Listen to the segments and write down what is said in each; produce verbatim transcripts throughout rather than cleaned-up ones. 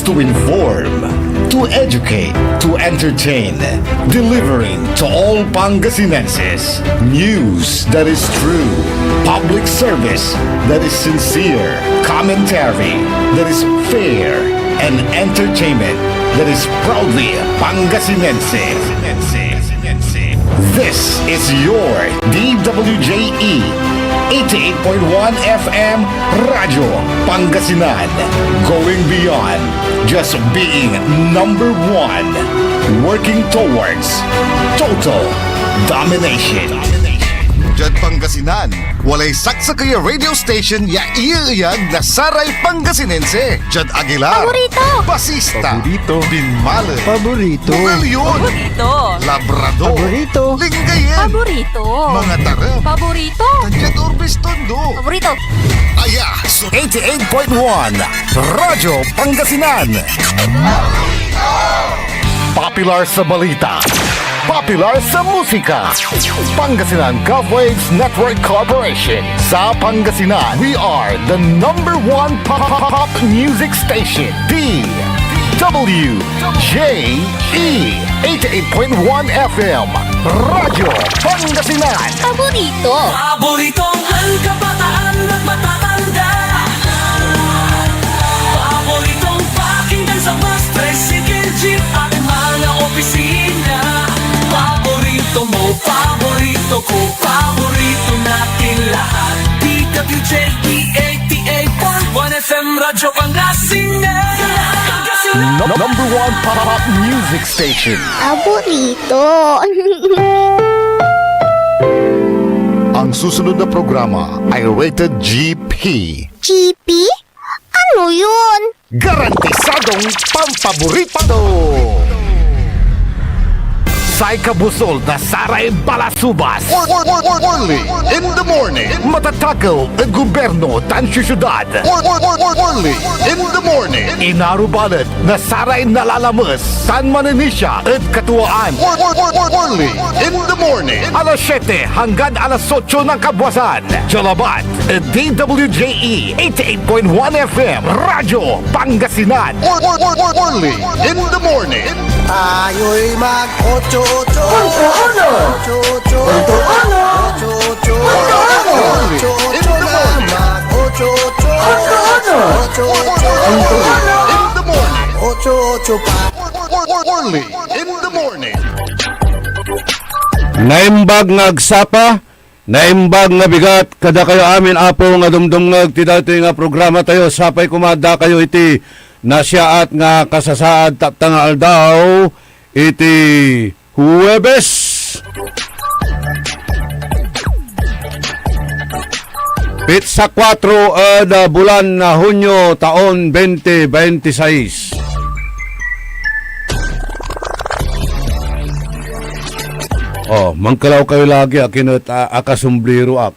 To inform, to educate, to entertain, delivering to all Pangasinenses news that is true, public service that is sincere, commentary that is fair, and entertainment that is proudly Pangasinense. This is your D W J E eighty-eight point one F M Radyo Pangasinan, going beyond just being number one, working towards total domination. Diad Pangasinan, walay saksakey a radio station ya iyeeyag na saray Pangasinense. Diad Aguilar, Paborito! Basista, Paborito. Binmaley, Paborito. Bugallon, Paborito! Labrador, Paborito. Lingayen, Paborito! Mga Tarem, Paborito! Diad Urbes, Tondo, Paborito! Aya so eighty-eight point one Radyo Pangasinan. Popular sa balita, popular sa musika. Pangasinan Gov Waves Network Corporation. Sa Pangasinan, we are the number one pop, pop, pop music station, D W J E, eighty-eight point one F M, Radyo Pangasinan. Paborito! Paboritong kabataan at matatanda. Paboritong pakinggan sa bus, tricycle, jeep at mga opisina. Paborito mo, paborito ko, paborito natin lahat. D W J E eighty-eight point one F M Radyo Pangasinan. Num- number one pop music station. Paborito. Ang susunod na programa ay rated G P. G P? Ano yun? Garantisadong pampaborito! Say kabusol na saray balasubas. Or, or, or, or, only in the morning. Matatakew ed gobyerno tan siyudad. Or, or, or, or, only in the morning. Inarubalet na saray nalalames tan manenisia ed katuaan. Or, or, or, or, only in the morning. Alas siete hanggan alas otso ng kabuasan. Diad labat ed D W J E eighty-eight point one F M, Radyo Pangasinan. Or, or, or, or, only in the morning. Tayo'y mag-otso-otso. Otso-otso. Otso-otso. Otso-otso. Otso-otso. Only in the morning. Mag-otso-otso. Otso-otso. Otso-otso. Only in the morning. Otso-otso pa. Or, or, or, or, only in the morning. Naimbag nga agsapa, naimbag nga bigat, kadakayo amin, Apo, nga dumdumngeg ti daytoy nga programa tayo, sapay koma dakayo iti nasiaat nga kasasaad, tapta nga aldaw, iti Huwebes. Pitsa kuatro ed, ah, bulan na Hunyo, taon twenty twenty-six. Oh, mankelaw kayo lagi, akin et, a-, akasombrero ak.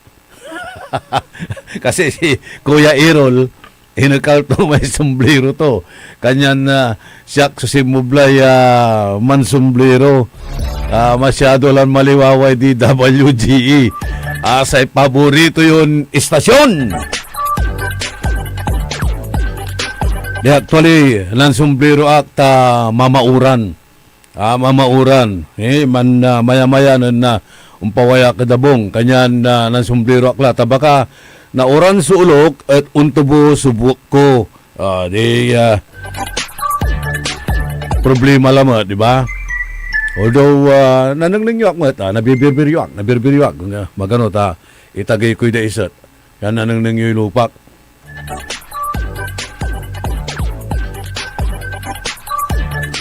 Kasi si Kuya Errol, inekal to may sombrero to. Kanyan, ah, siak so sinmublay, ah, mansombrero. Ah, masyado lan maliwaway D W G E. Ah, say paborito yon istasyon. Di, actually, nansombrero ak ta mamauran. Ah, mamauran. Eh, man, ah, maya-maya nen, ah, ompaway ak ed abung, kanyan, ah, nansombrero ak la. Ta baka nauran so olok et ontubo so buek ko. Ah, di, ah, problema lamet, di ba? Although, ah, nanengneng yo ak met, ah, nabibirbir yo ak, nabirbir yo ak, ah, magano ta itagey koy daiset. Yan, nanengneng yoy lupak.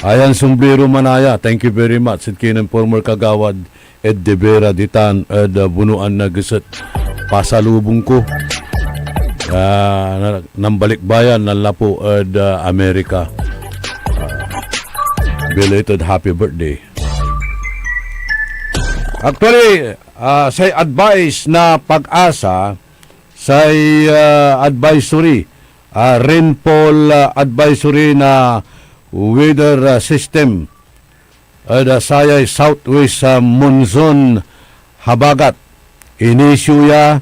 Ayan, sombrero manaya. Thank you very much. Ed kinen former kagawad Ed De Vera ditan ed, ah, Bunuan na Geset. Pasalubong ko. Ah, na, nambalikbayan, nanlapu ed, ah, Amerika. Ah, belated happy birthday. Actually, ah, say advice na Pag-asa, say, ah, advisory, ah, rainfall, ah, advisory na weather, ah, system ed, ah, sayay southwest, ah, monsoon habagat. Inisyu ya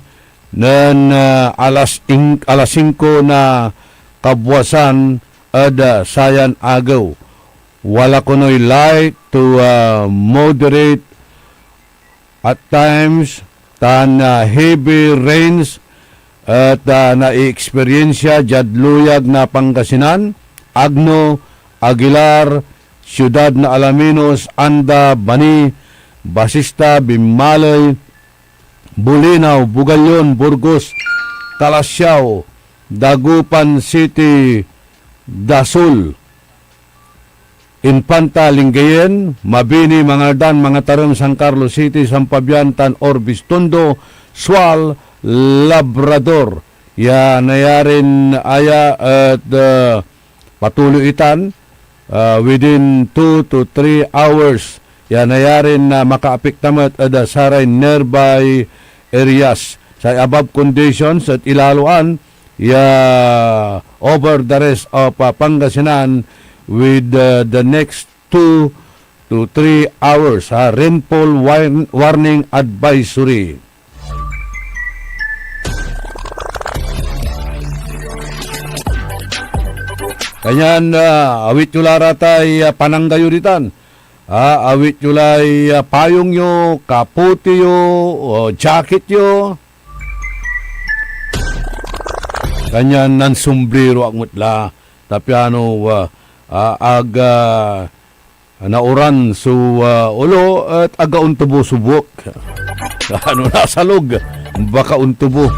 nen, ah, alas ing-, alas singko na kabuasan ed, ah, sayan agew. Wala konoy light to, ah, moderate at times, tan, ah, heavy rains et, ah, naieksperiensia diad luyag na Pangasinan, Agno, Aguilar, Siudad na Alaminos, Anda, Bani, Basista, Bimmaley, Bulinaw, Bugallon, Burgos, Calasiao, Dagupan City, Dasol, Infanta, Lingayen, Mabini, Mangaldan, Mangatarem, San Carlos City, San Fabian, tan Orbis Tondo, Sual, Labrador. Ya nayarin aya et, ah, patuloy itan, ah, within two to three hours. Ya nayarin, ah, makaapekta met ed, ah, saray nearby areas. Say above conditions et ilaloan ya over the rest of, ah, Pangasinan with, ah, the next two to three hours, ha, rainfall warn-, warning advisory. Kanyan, ah, awit yo la ra tay, ah, panangga yo ditan. Ah, awit yo lay, ah, payong yo, kaputi yo, o jacket yo. Kanyan nansombrero ak met la, ta piano, ah, ah, ag, ah, nauran so, ah, olo et ag ontubo so buek. Ano, nasalog, baka ontubo.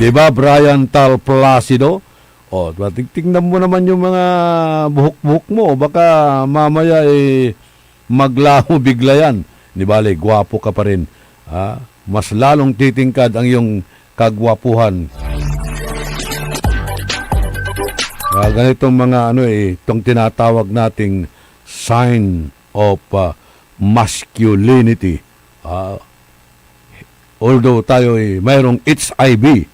Di ba, Brian Tal Placido? O, tingnan mo naman yung mga buhok-buhok mo. Baka mamaya, eh, maglaho bigla yan. Di bale, gwapo ka pa rin. Ah, mas lalong titingkad ang iyong kagwapuhan. Ah, ganitong mga ano eh, itong tinatawag nating sign of, ah, masculinity. Ah, although tayo'y mayroong H I V,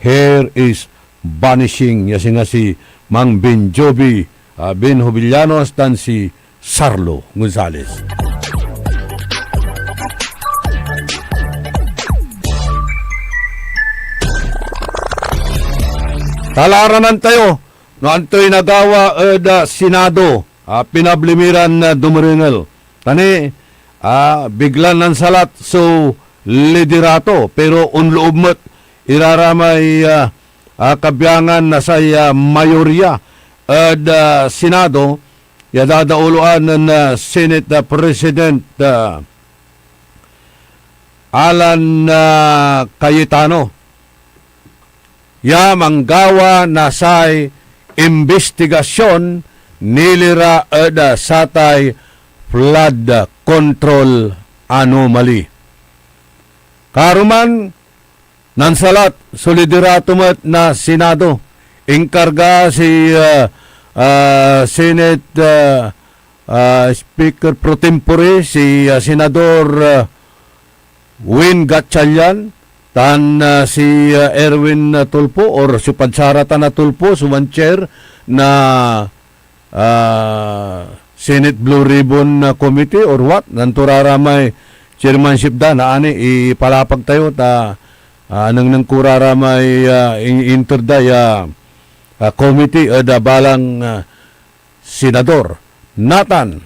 hair is vanishing, ya singa si Mang Ben Jovi, ah, Ben Jovellanos, tan si Sarlo Gonzales. Talaranan tayo no antoy nagawa ed, ah, Senado, ah, pinabli mi ran, ah, dumerengel. Ta ni, ah, biglan nansalat so liderato, pero onloob met ira ramay, ah, ah, kabiangan na say, ah, mayorya ed, ah, Senado ya dadaoloan nen, ah, Senate, ah, President, ah, Alan, ah, Cayetano, ya manggawa na say imbestigasyon nilira ed, ah, satay flood control anomaly. Karuman, nansalat so liderato met na Senado. Inkarga si, ah, ah, Senate, ah, ah, Speaker pro tempore, si, ah, Senador, ah, Win Gatchalian, tan, ah, si, ah, Erwin, ah, Tulfo, or si Padsaratan a Tulfo, so one chair na, ah, Senate Blue Ribbon, ah, Committee or what, nanto ra ramay chairmanship da, naani, ipalapag tayo, ta, ah, nengneng ko ra ramay, ah, in-, inter da ya, ah, committee ed, ah, balang, ah, senador. Natan,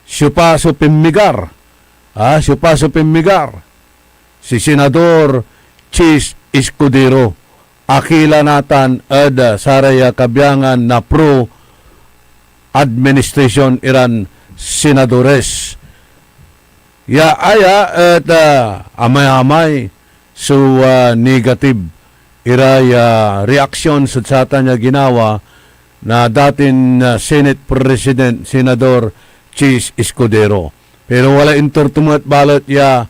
siopa so pinmigar? Ah, siopa so pinmigar? Si Senador Chiz Escudero. Akila natan ed, ah, saray, ah, kabiangan na pro administration iran senadores. Ya aya et, ah, amay-amay so, ah, negative iray, ah, reaksyon ed satan ya ginawa na datin, ah, Senate President, Senador Chiz Escudero. Pero walay inter to met balet ya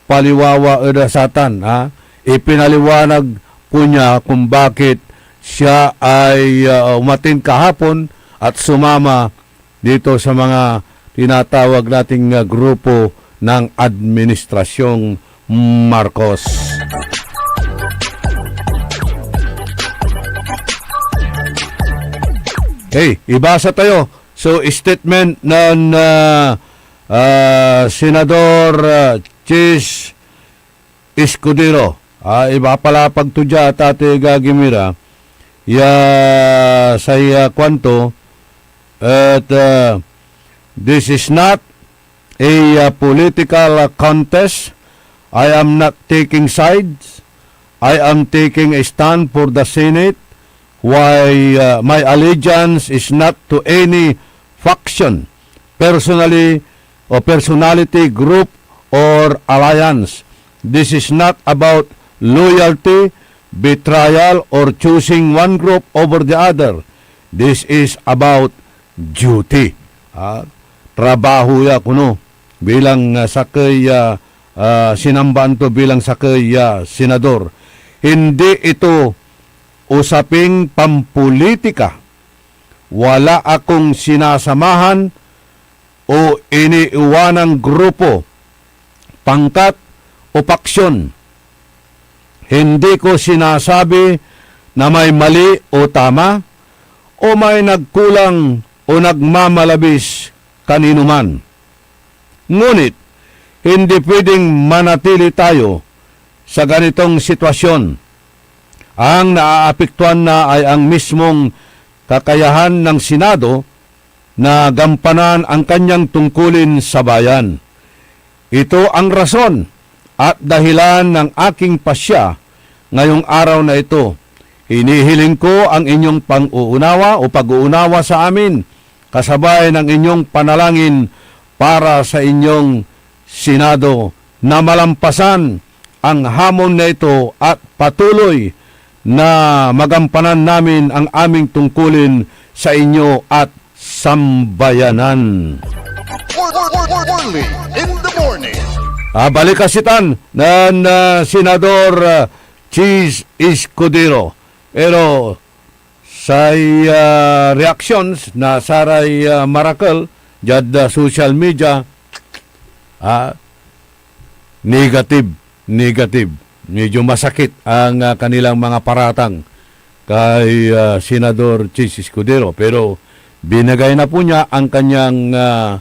paliwawa ed satan, ha? Ipinaliwanag ko nia kung bakit siya ay, ah, umatin kahapon at sumama dito sa mga tinatawag nating, ah, grupo ng Administrasyong Marcos. Hey, ibasa tayo. So, statement ng, ah, ah, Senador, ah, Chiz Escudero. Ah, ipapalapag to dia, ata ti gagimira, ya say, ah, kuanto, et, ah, "This is not a, ah, political, ah, contest. I am not taking sides. I am taking a stand for the Senate. Why, ah, my allegiance is not to any faction, personally, or personality, group, or alliance. This is not about loyalty, betrayal, or choosing one group over the other. This is about duty." Ah, trabaho ya kuno bilang, ah, sakey, ah, ah, sinambaan to bilang sakey, ah, senador. Hindi ito usaping pampolitika. Wala akong sinasamahan o iniiwanang grupo, pangkat, o paksyon. Hindi ko sinasabi na may mali o tama, o may nagkulang o nagmamalabis kaninoman. Ngunit, hindi pwedeng manatili tayo sa ganitong sitwasyon. Ang naaapektuan na ay ang mismong kakayahan ng Senado na gampanan ang kanyang tungkulin sa bayan. Ito ang rason at dahilan ng aking pasya ngayong araw na ito. Hinihiling ko ang inyong pang-uunawa o pag-uunawa sa amin, kasabay ng inyong panalangin para sa inyong Senado na malampasan ang hamon na ito at patuloy na magampanan namin ang aming tungkulin sa inyo at sambayanan. Early in the morning. Ah, balik kasi tan nen, ah, Senador, ah, Chiz Escudero. Pero say, ah, reactions na saray, ah, marakel diad, ah, social media, ah, negative, negative. Medyo masakit ang, ah, kanilang mga paratang kay, ah, Senador Chiz Escudero. Pero binigay na po niya ang kanyang, ah,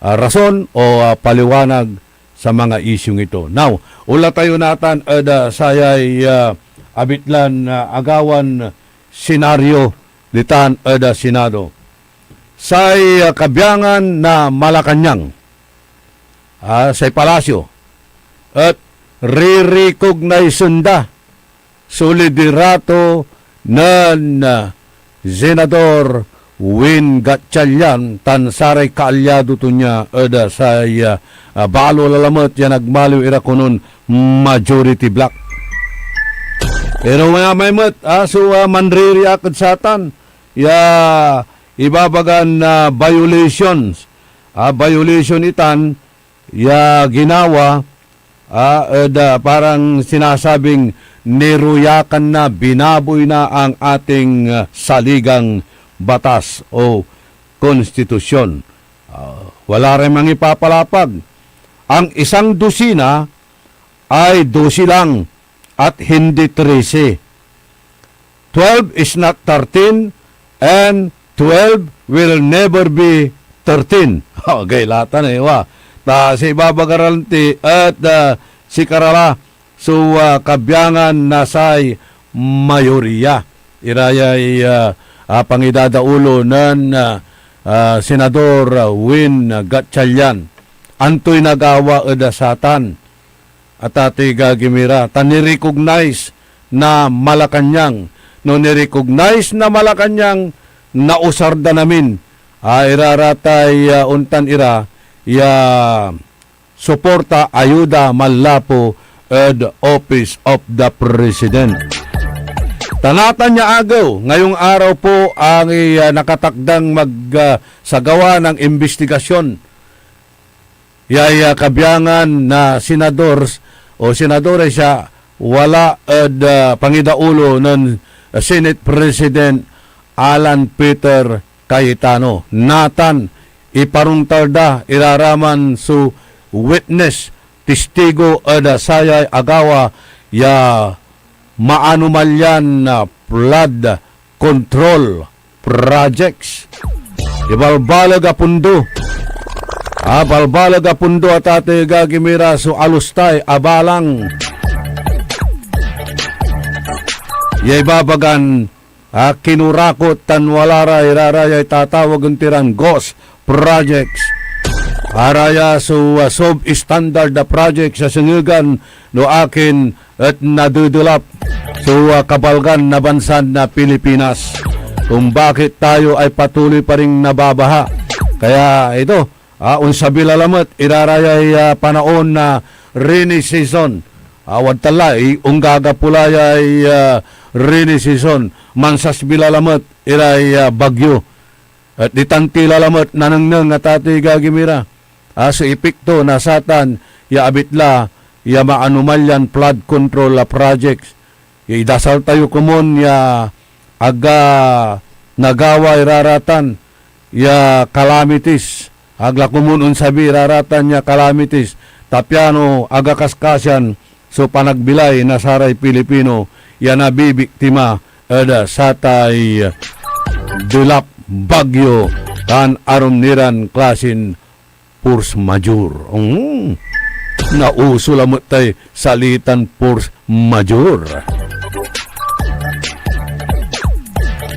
ah, rason o, ah, paliwanag sa mga isyung ito. Now, onla tayo natan ed, ah, sayay, ah, abitlan, ah, agawan senaryo ditan ed, ah, Senado. Say, ah, kabiangan na Malacañang, ah, say Palasyo, et riricognizeen da so liderato nen, ah, Senador Win Gatchalian tan saray kaalyado to nia ed, ah, say, ah, ah, balo lalamet ya nagmaliw ira konon majority bloc. Pero mayamay met, ah, so, ah, manre-react ed satan ya ibabagan, ah, violations, ah, violation itan ya ginawa, ah, ed, ah, parang sinasabing niruyakan na, binaboy na ang ating, ah, saligang batas o konstitusyon. Ah, wala ray mangipapalapag. Ang isang dosina ay dosi lang at hindi trese. Twelve is not thirteen, and twelve will never be thirteen. Okay, latan eh, wa. Ta si ibabagaran ti, et, ah, sikara la so, ah, kabiangan na say mayoria. Irayay, ah, ah, pangidadaulo nen, ah, ah, Senador, ah, Win Gatchalian. Antoy nagawa ed, ah, satan? Atatoy gagimira, ta nirecognize na Malacañang. No nirecognize na Malacañang, nausar da namin, ah, iraratay, ah, ontan ira ya suporta, ayuda, manlapu ed Office of the President. Ta natan ya agew, ngayong araw po, ang, ah, nakatakdang mag, ah, sagawa ng imbestigasyon ya, ya kabiangan na senador o senadores ya wala ed, ah, pangidaulo nen Senate President Alan Peter Cayetano. Natan, iparuntal da ira ra man so witness, testigo ed sayay agawa ya maanomalyan, ah, flood control projects. Ibalbaleg a pundo. Ah, balbaleg a pundo, atatoy gagimira, so alustay a balang. ya ibabagan, ah, kinurakot tan wala ra ira ra yay tatawagen tiran ghost projects. Araya so, ah, substandard a projects a sengegan no akin et nadedelap so, ah, kabalgan na bansan na Pilipinas. Kung bakit tayo ay patuloy pa ring nababaha. Kaya ito, ah, onsabi la lamet ira ra yay, ah, panaon na rainy season. Ah, wadtan la, i-, onggagapo la yay, ah, rainy season. Mansasbi la lamet iray, ah, bagyo. Et ditan ti la lamet nanengneng a tati gagimira, ah, so epekto na satan ya abitla ya maanomalyan flood control a projects. Ya idasal tayo komun ya aga nagawa ira ra tan ya calamities. Agla komun onsabi ira ra tan ya calamities, ta piano aga kaskasian so panagbilay na saray Pilipino ya nabibiktima ed satay delap, bagyo, tan arum niran klasin force majeure. Mm. Nauso lamet tay salitan force majeure.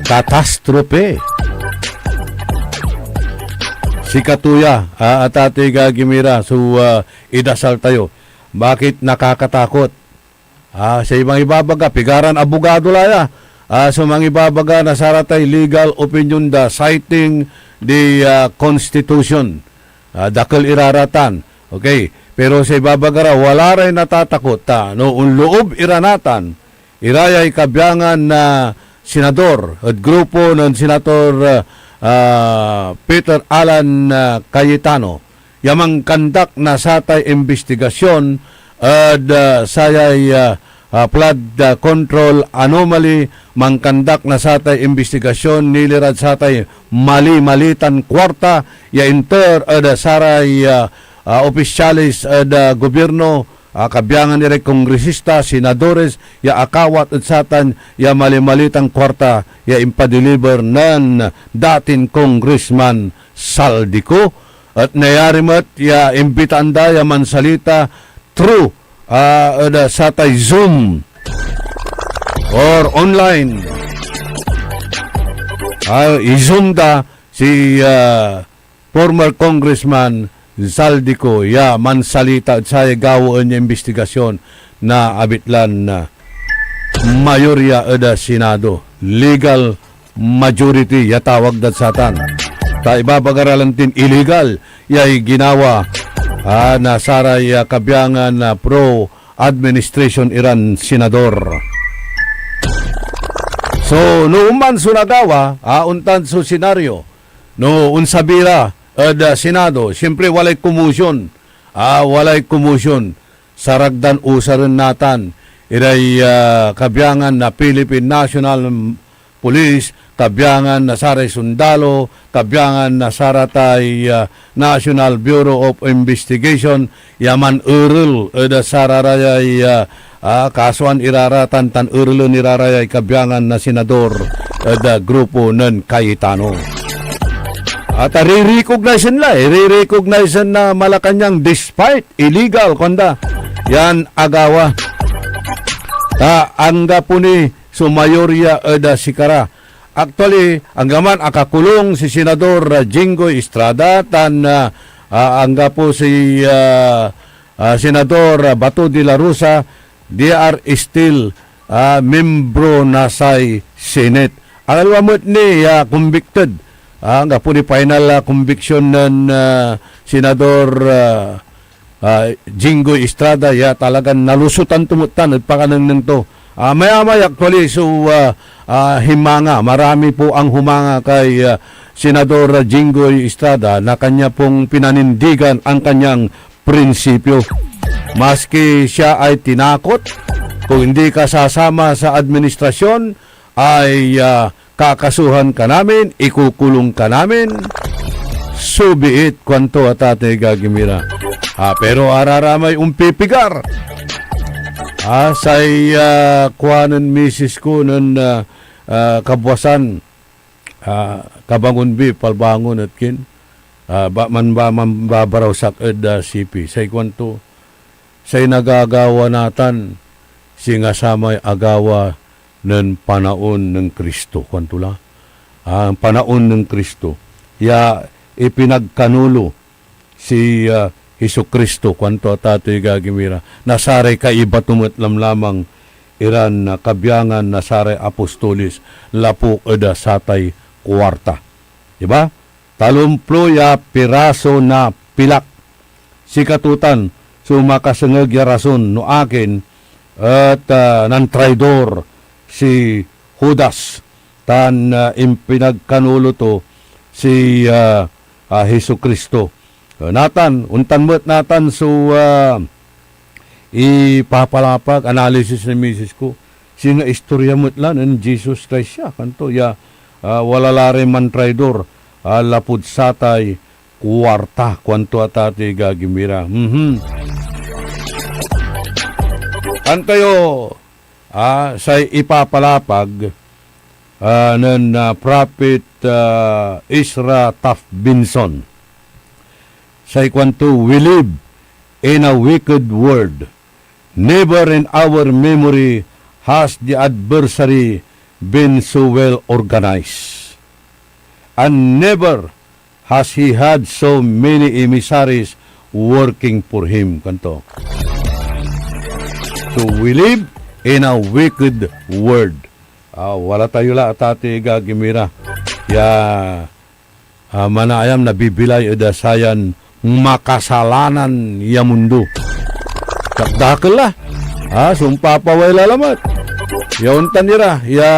Katastrope. Sikato ya, ah, atati gagimira, so, ah, idasal tayo. Bakit nakakatakot? Ah, say mangibabaga, pigaran abogado la ya. Ah, so mangibabaga na saratay legal opinion da, citing the, ah, Constitution. Ah, dakel ira ra tan. Okay. Pero say babaga ra, wala ray natatakot ta no onloob ira natan, ira yay kabiangan na senador ed grupo nen Senator, ah, ah, Peter Alan, ah, Cayetano ya mankandak na satay imbestigasyon ed, ah, sayay, ah, ah, flood, ah, control anomaly, mankandak na satay imbestigasyon nilirad satay mali-mali tan kuarta ya inter ed saray, ah, ah, opisyales ed, ah, gobyerno, ah, kabiangan iray kongresista, senadores ya akawat ed satan ya mali-mali tan kuarta ya impadeliver nen datin Congressman Saldico. Et nayari met ya imbitaan da ya mansalita through, ah, ed, ah, satay Zoom or online. Ah, i-Zoom da si, ah, former Congressman Zaldico ya mansalita ed sayay gawaen ya imbestigasyon na abitlan, ah, mayorya ed, ah, Senado. Legal majority ya tawag dad satan. Ta ibabaga ra lantin illegal yay ginawa, ah, na saray, ah, kabiangan na pro administration iran senador. So, no oman so nagawa, ah, ontan so senaryo, no onsabi ra ed, ah, Senado, siyempre walay komotion. Ah, walay komotion. Sarag dan usaren natan iray, ah, kabiangan na Philippine National Police, kabiangan na saray sundalo, kabiangan na saratay, ah, National Bureau of Investigation ya manerel ed sararayay, ah, ah, kasoan ira ra tan, tan erelen ira rayay kabiangan na senador ed, ah, grupo nen Cayetano. At, ah, re-recognize-en la, eh, re-recognize-en na Malacañang despite illegal, kuanda, yan agawa. Ta anggapo ni so mayorya ed, ah, sikara. Actually, anggaman akakulong si Senador, ah, Jinggoy Estrada tan, ah, ah, anggapo si, ah, ah, Senador, ah, Bato de la Rosa, they are still, ah, membro na say Senate. Aliwa met ni, ah, convicted. Ah, anggapo ni final, ah, conviction nen, ah, Senador, ah, ah, Jinggoy Estrada ya talagan nalusutan to met tan ed pakanengneng to. Ah, mayamay actually so, ah, ah, himanga, marami po ang humanga kay, ah, Senador Jinggoy Estrada na kanya pong pinanindigan ang kanyang prinsipyo. Maski siya ay tinakot, kung hindi ka sasama sa administrasyon, ay, ah, kakasuhan ka namin, ikukulong ka namin. So be it, kuanto a tatay gagimira. Ah, pero araramay ompipigar. Ah, say, ah, kuanen misis ko nen, ah, ah, kabwasan, ah, kabangon bi, palbangon et kin, ah, ba, man ba, manbabaraw sak ed, ah, C P. Say kuanto, say nagagawa natan, singa samay agawa nen panaon nen Cristo, kuanto la, ah, panaon nen Cristo, ya ipinagkanulo si, ah, Jesu-Cristo, kuanto a tatey gagimira, na saray kaiba to met lamlamang iran, ah, kabiangan na saray apostoles lapud ed, ah, satay kuarta. Di ba? Talomplo ya piraso na pilak. Sikato tan so makasengeg ya rason no akin et, ah, nantraidor si Judas tan, ah, impinagkanulo to si, ah, ah, Jesu-Cristo. Ah, natan, ontan met natan so, ah, ipapalapag, analysis na misis ko. Singa istorya met la nen Jesus Christ ya, kuanto ya, ah, wala la ray mantraidor, ah, lapud satay kuarta, kuanto a tatey gagimira. Mhm. Antayo, ah, say ipapalapag, ah, nen, ah, Prophet, ah, Ezra Taft Benson. Say kuanto, "We live in a wicked world. Never in our memory has the adversary been so well organized. And never has he had so many emissaries working for him," kuanto. So, we live in a wicked world. Ah, wala tayo la, atati, igagimira. Ya, ah, manayam nabibilay ed sayan makasalanan ya mundo. Dakdakel la. Ah, sumpapaway la lamet. Ya ontan ira, ya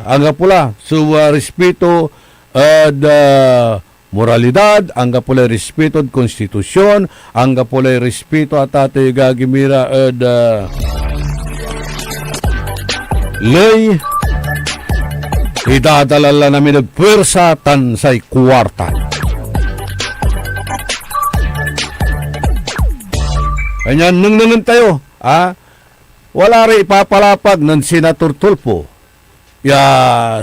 anggapo la so, ah, respeto ed, ah, moralidad, anggapo lay respetod konstitusyon, anggapo lay respeto, atati, igagimira, ed, ah, ley, idadala lan amin ed puersa tan say kuarta. Kanyan nengnengen tayo, ah, wala ray ipapalapag nen Senator Tulfo. Ya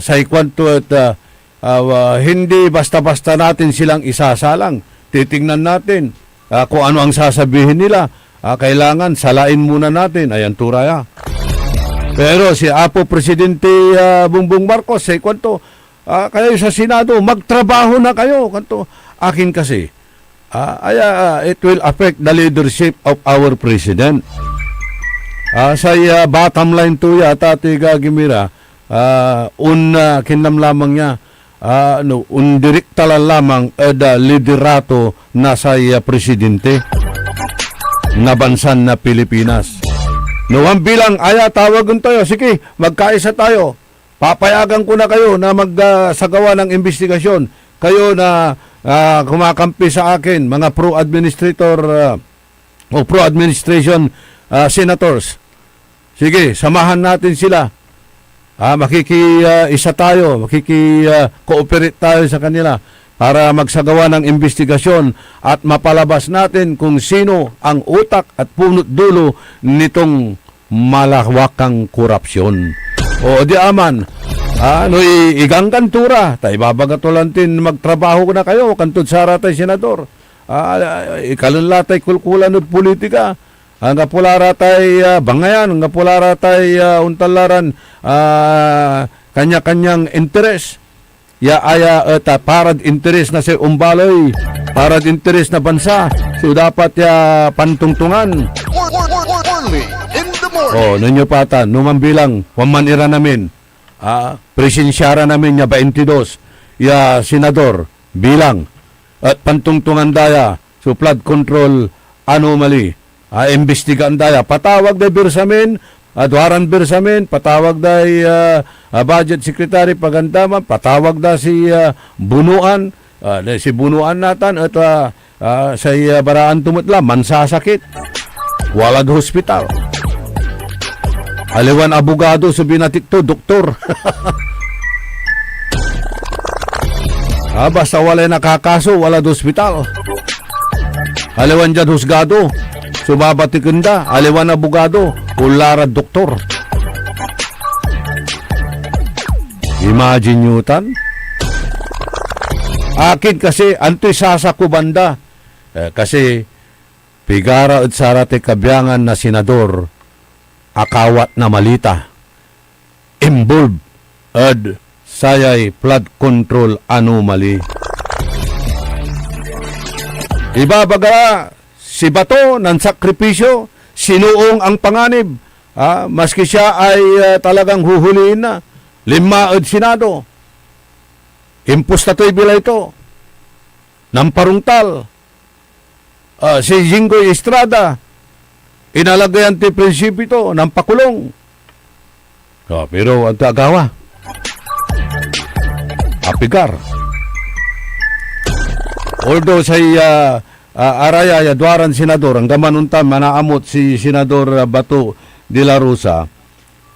say kuanto et, ah, ah, wa-, hindi basta-basta natin silang isasalang. Titingnan natin, ah, kung ano ang sasabihin nila. Ah, kailangan salain muna natin. Ayan, tura ya. Pero si Apo Presidente, ah, Bongbong Marcos, say kuanto, ah, kayo sa Senado, magtrabaho na kayo. Kuanto, akin kasi, ah, ay, ah, it will affect the leadership of our president. Ah, say, ah, bottom line to ya, atati, igagimira, ah, un, ah, kinlamlamang niya, ah, no, ondirekta lan lamang ed, ah, liderato na say, ah, presidente na bansan na Pilipinas. No, wan bilang, aya, tawagen tayo. Sige, magkaisa tayo. Papayagan ko na kayo na mag, ah, sagawa ng imbestigasyon. Kayo na, ah, kumakampi sa akin, mga pro-administrator, ah, o pro-administration, ah, senators. Sige, samahan natin sila. Ah, makiki, ah, isa tayo, makiki, ah, cooperate tayo sa kanila para magsagawa ng imbestigasyon at mapalabas natin kung sino ang utak at punot dulo nitong malawakang korupsyon. O di aman, ah, no i-, iganggan to ra, ta ibabaga to lantin magtrabaho na kayo, kantod saratay senador. Ah, ikalen la tay kulkulan ed politika. Anggapo la ra tay, ah, bangayan, anggapo la ra tay, ah, ontan la ran, ah, kanya-kanyang interes. Ya aya et, ah, parad interes na say ombaley, parad interes na bansa, so dapat ya pantongtongan. Only in the morning. Oh, nengneng yo pa tan, no mambilang, wan man ira namin, ah, presensya ra namin ya baintidos ya senador, bilang, et pantongtongan da ya so flood control anomaly. Ah, imbestigaan da ya. Patawag day Bersamin, ah, duaran Bersamin, patawag day, ah, ah, Budget Secretary Pagandaman, patawag da si, ah, Bunuan, ah, si Bunuan natan, et, ah, ah, say, ah, baraan to met la, mansasakit. Walad hospital. Aliwan abogado so binatik to, doktor. Ah, basta walay nakakaso, walad hospital. Aliwan diad husgado so babatiken da, aliwan abogado, onla rad doktor. Imagine yo tan. Akin kasi, antoy sasakuban da? Eh, kasi, pigara ed saratay kabiangan na senador, akawat na malita. involved ed sayay flood control anomaly. Ibabaga, si Bato nansakripisyo, sinuong ang panganib, ah, maski siya ay, ah, talagang huhuliin na, linma ed Senado. Impusta toy bilay to. Namparungtal. Ah, si Jinggoy Estrada, inalagayan toy prinsipyo to, nampakulong. Ah, pero anto agawa? Apigar. Although say, ah, ah, araya ya duaran senador, anggaman ontan manaamot si Senador, ah, Bato de la Rosa,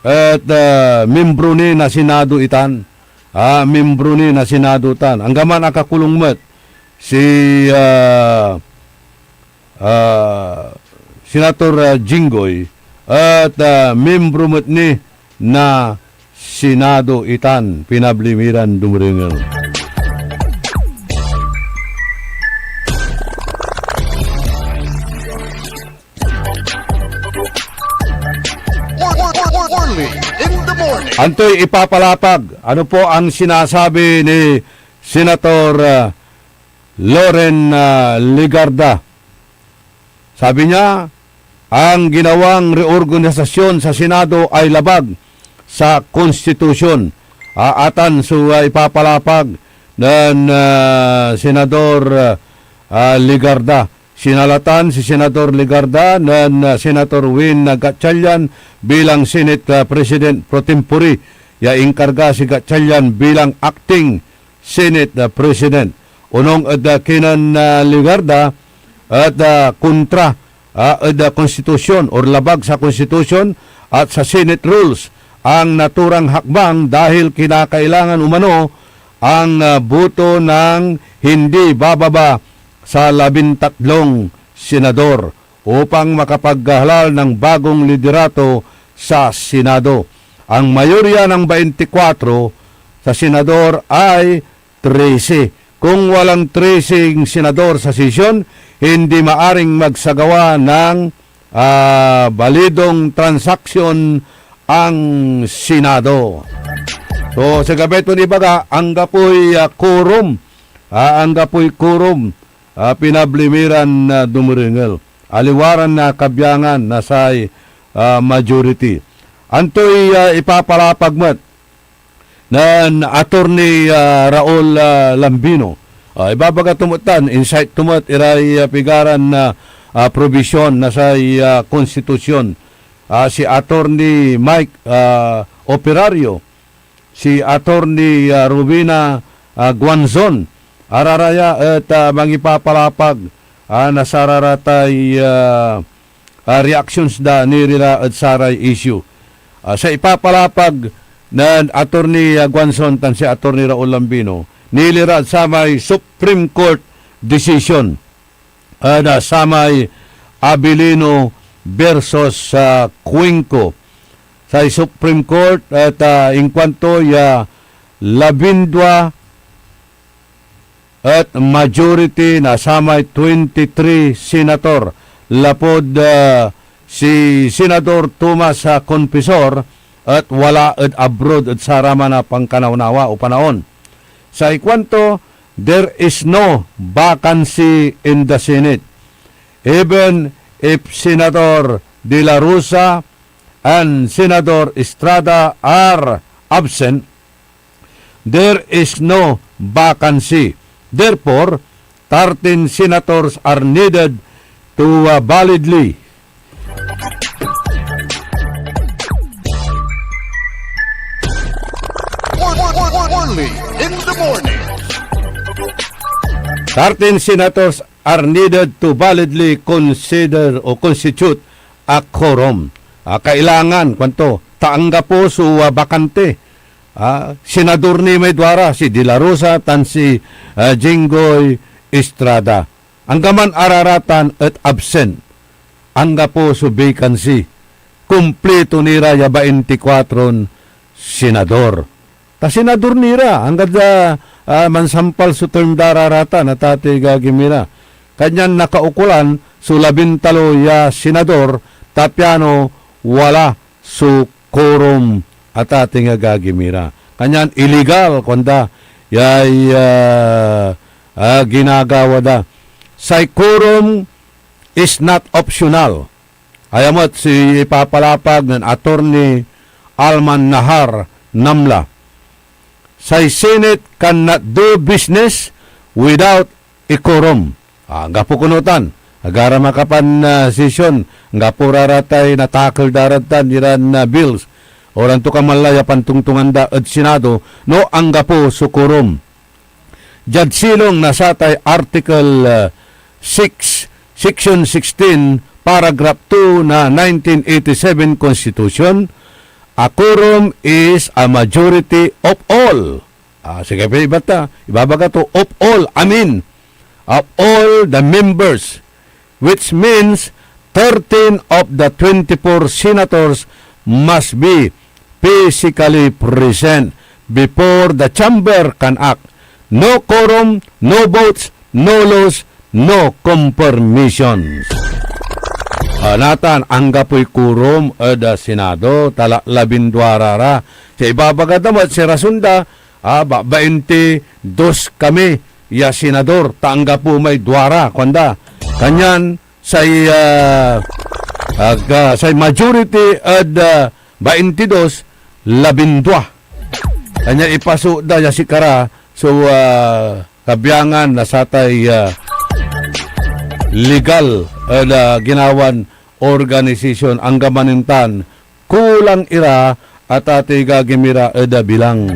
et, ah, miembro ni na Senado itan. Ah, miembro ni na Senado tan. Anggaman akakulong met si, ah, ah, Senator, ah, Jinggoy, et, ah, miembro met ni na Senado itan, pinabli mi ran dumerengel. Only in the morning. Antoy ipapalapag? Ano po ang sinasabi ni Senator, ah, Loren, ah, Legarda? Sabi niya, ang ginawang reorganisasyon sa Senado ay labag sa konstitusyon. Ah, atan so, ah, ipapalapag nen, ah, Senador, ah, Legarda. Sinalatan si Senador Legarda nen, ah, Senator Win Gatchalian bilang Senate, ah, President pro tempore, ya inkarga si Gatchalian bilang acting Senate, ah, President. Onong ed, ah, kinen, ah, Legarda et, ah, kontra, ah, ed, ah, konstitusyon or labag sa konstitusyon at sa Senate rules ang naturang hakbang dahil kinakailangan umano ang, ah, boto ng hindi bababa sa labintatlong senador upang makapaghalal ng bagong liderato sa Senado. Ang mayorya ng baintikwatro sa senador ay trese. Kung walang treseng senador sa sesyon, hindi maaring magsagawa ng, ah, balidong transaksyon ang Senado. So, sa gabay ton ibaga, anggapoy, ah, quorum, ah, anggapoy quorum, ah, pinabli mi ran, ah, dumerengel. Aliwa ran nakabiangan na say, ah, majority. Antoy, ah, ipapalapag met nen Attorney, ah, Raul, ah, Lambino? Ah, ibabaga to met tan, incite to met iray, ah, pigaran, ah, ah, probisyon na say, ah, konstitusyon. Ah, si Attorney Mike, ah, Operario, si Attorney, ah, Rubina, ah, Guanzon, araraya et, ah, mangipapalapag, ah, na sararatay, ah, ah, reactions da nirira ed saray issue. Ah, sa ipapalapag nen Attorney, ah, Guanzon tan si Attorney Raul Lambino, nilira ed samay Supreme Court decision ed, ah, samay Abilino versus, ah, Cuenco. Say Supreme Court et, ah, inkuanto ya labindua et majority na samay twenty-three senator lapud, ah, si Senador Tomas, ah, Confesor et wala ed abroad ed saraman a pankanawnawa o panaon. Say kuanto, "There is no vacancy in the Senate. Even if Senator De La Rosa and Senador Estrada are absent, there is no vacancy. Therefore, thirteen senators are needed to, uh, validly." Only in the morning. Thirteen senators are needed to validly consider o constitute a quorum. Ah, kailangan, kuanto, ta anggapo so, ah, bakante. Ah, senador ni may duara, si De La Rosa tan si, ah, Jinggoy Estrada. Anggaman araratan et absent. Anggapo so vacancy. Kumplito ni ra ya baintikwatron senador. Ta senador ni ra, anggad, ah, ah, mansampal so term da raratan, a tatey gagi mi ra. Kanyan nakaukolan so labintalo ya senador, ta piano wala so quorum at ating agagi mi ra. Kanyan illegal, kuanda, yay, ah, ah, ginagawa da. Say quorum is not optional. Aya met so ipapalapag nen Attorney Alman Nahar Namla. Say Senate cannot do business without a quorum. Ah, anggapo kuno tan. Agara makapan, ah, session, anggapo ra ra tay natakel da rad tan iran, ah, bills. O anto ka man la ya pantongtongan da ed Senado, no anggapo so quorum. Diad silong na satay Article, ah, six, Section sixteen, Paragraph two na nineteen eighty-seven Constitution, a quorum is a majority of all. Ah, sige pa, iba ta, ibabaga to, of all, amin, of all the members, which means thirteen of the twenty-four senators must be physically present before the chamber can act. No quorum, no votes, no laws, no confirmations. Ah, natan, anggapoy quorum ed, ah, Senado, ta la-, labindua ra ra. Sa ibabaga da met, si rason da, ah, ba-, bainti dos kami ya senador, ta anggapo may dua ra, kuanda. Kanyan, say, ah, ag-, ah, say majority ed, ah, bainti dos, labindua. Kanya ipaso da ya sikara so, ah, kabiangan na satay, ah, legal ed, ah, ginawan organisasyon, anggaman intan kulang ira at atiga gimira ed, ah, bilang.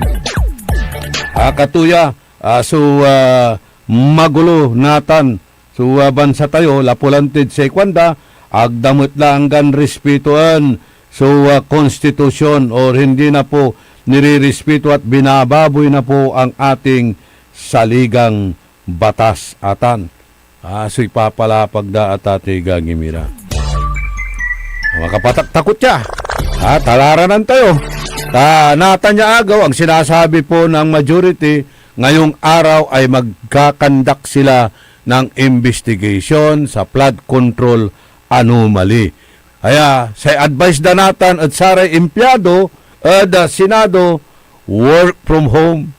Ah, katuya, ah, so, ah, magulo natan so, ah, bansa tayo, lapu lan tid say kuanda, ag da met la anggan respetoen so, ah, konstitusyon, or hindi na po nirirespeto at binababoy na po ang ating saligang batas atan. Ah, so ipapalapag da at atiga gimira. Makapataktakot ya. Ah, talaranan tayo. Ta natan ya agew, ang sinasabi po ng majority, ngayong araw ay magkakandak sila ng investigation sa flood control anomaly. Kaya, say advice da natan ed saray empleyado ed, ah, Senado, work from home.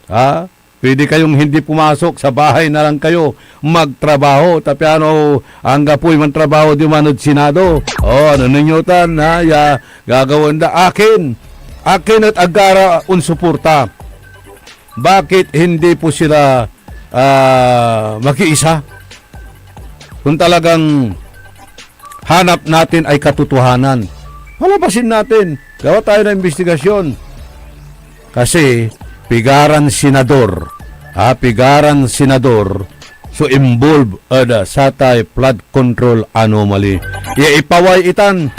Ha? Pwede kayong hindi pumasok, sa bahay na lang kayo magtrabaho. Ta piano anggapoy mantrabaho diman ed Senado? O, ano ninyo tan, ha? Ya, gagawaen da. Akin, akin et agara onsuporta. Bakit hindi po sila, ah, makiisa? Kung talagang hanap natin ay katotohanan, palabasin natin. Gawa tayo ng investigasyon. Kasi, pigaran senador, ha, pigaran senador so involved ed, ah, satay flood control anomaly. Ya ipaway itan,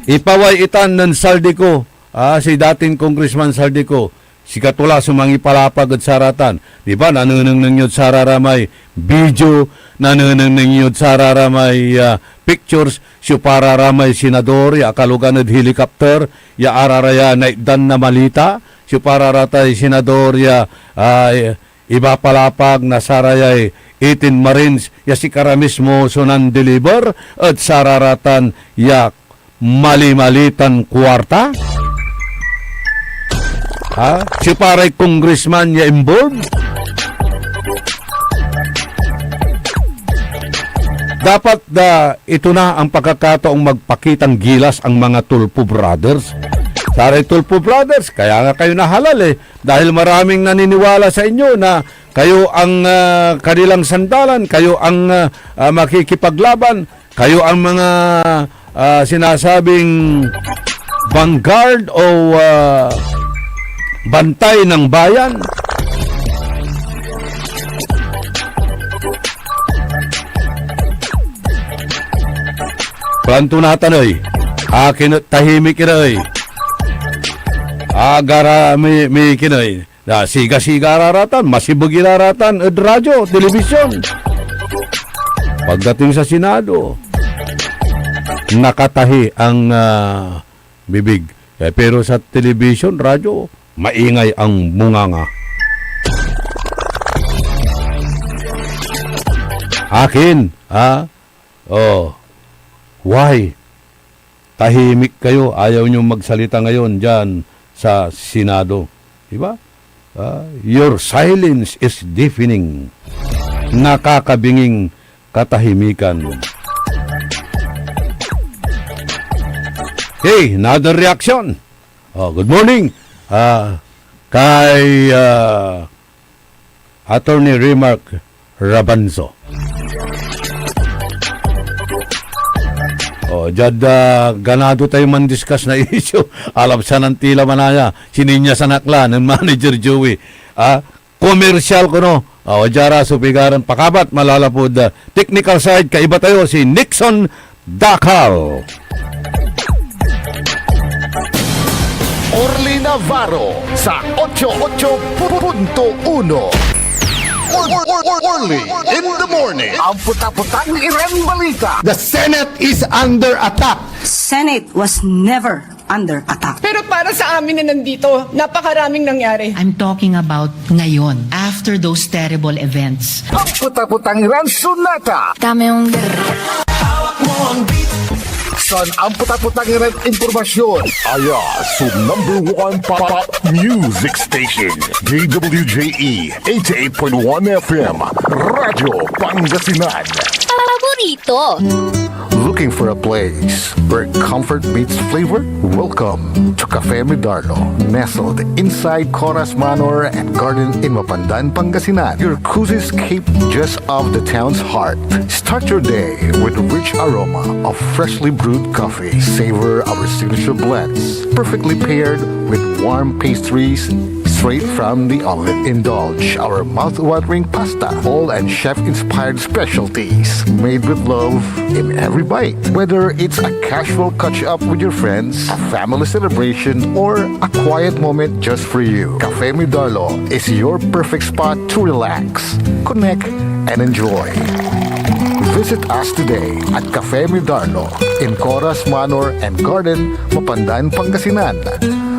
ipaway itan nen Zaldy Co, ah, si dating Congressman Zaldy Co, sikato la so mangipalapag ed saratan. Di ba, nanenengneng yod sararamay video, nanenengneng yod sararamay, ah, pictures, so pararamay senador ya akalugan ed helicopter, ya araraya naitdan na malita, so pararatay senador ya, ah, ibapalapag na sarayay eighteen Marines, ya sikara mismo so nandeliver ed sararatan ya mali-mali tan kuarta? Ha? Siopa ray congressman ya involved? Dapat, ah, ito na ang pagkakataong magpakitang gilas ang mga Tulfo Brothers. Saray Tulfo Brothers, kaya nga kayo nahalal eh. Dahil maraming naniniwala sa inyo na kayo ang, ah, kanilang sandalan, kayo ang, ah, ah, makikipaglaban, kayo ang mga, ah, sinasabing vanguard o, ah, bantay ng bayan. Planto natan, oy. Akin et tahimik ira, oy. Agara mi, mi kin, oy. Na siga-siga ra ratan, masibeg ira ratan ed radyo, telebisyon. Pagdating sa Senado, nakatahi ang, ah, bibig. Eh, pero sa telebisyon, radyo, maingay ang bunganga. Akin, ha? Oh. Why? Tahimik kayo, ayaw nyo magsalita ngayon diyan sa Senado. Di ba? Ah, your silence is deafening. Nakakabinging katahimikan. Hey, another reaction. Oh, good morning. Ah, kay, ah, Attorney Remark Rabanzo. Oh, diad, ah, ganado tayo man-discuss na issue. Alabsanan tila manaya, sininyasan ak la nen Manager Joey. Ah, komersyal kono. Oh, diara so pigaran pakabat, malalapud, ah, technical side, kaiba tayo, si Nixon Dakal. Orly Navarro sa ocho ocho punto uno. Or, or, or, Orly in the morning. Ang puta-putang Iran Balita. The Senate is under attack. Senate was never under attack. Pero para sa amin na nandito, napakaraming nangyari. I'm talking about ngayon, after those terrible events. Ang puta-putang Iran Sonata. Dame un San ang puta-putang Iran impormasyon? Aya so number one pop music station, D W J E eighty-eight point one F M, Radyo Pangasinan. Paborito. Looking for a place where comfort meets flavor? Welcome to Cafe Midarno, nestled inside Coras Manor and Garden in Mapandan, Pangasinan. Your cozy escape just off the town's heart. Start your day with rich aroma of freshly brewed coffee. Savor our signature blends, perfectly paired with warm pastries straight from the oven. Indulge our mouth-watering pasta, bowl and chef-inspired specialties, made with love in every bite. Whether it's a casual catch-up with your friends, a family celebration, or a quiet moment just for you, Cafe Midarlo is your perfect spot to relax, connect, and enjoy. Visit us today at Cafe Midarlo in Coras Manor and Garden, Mapandan, Pangasinan,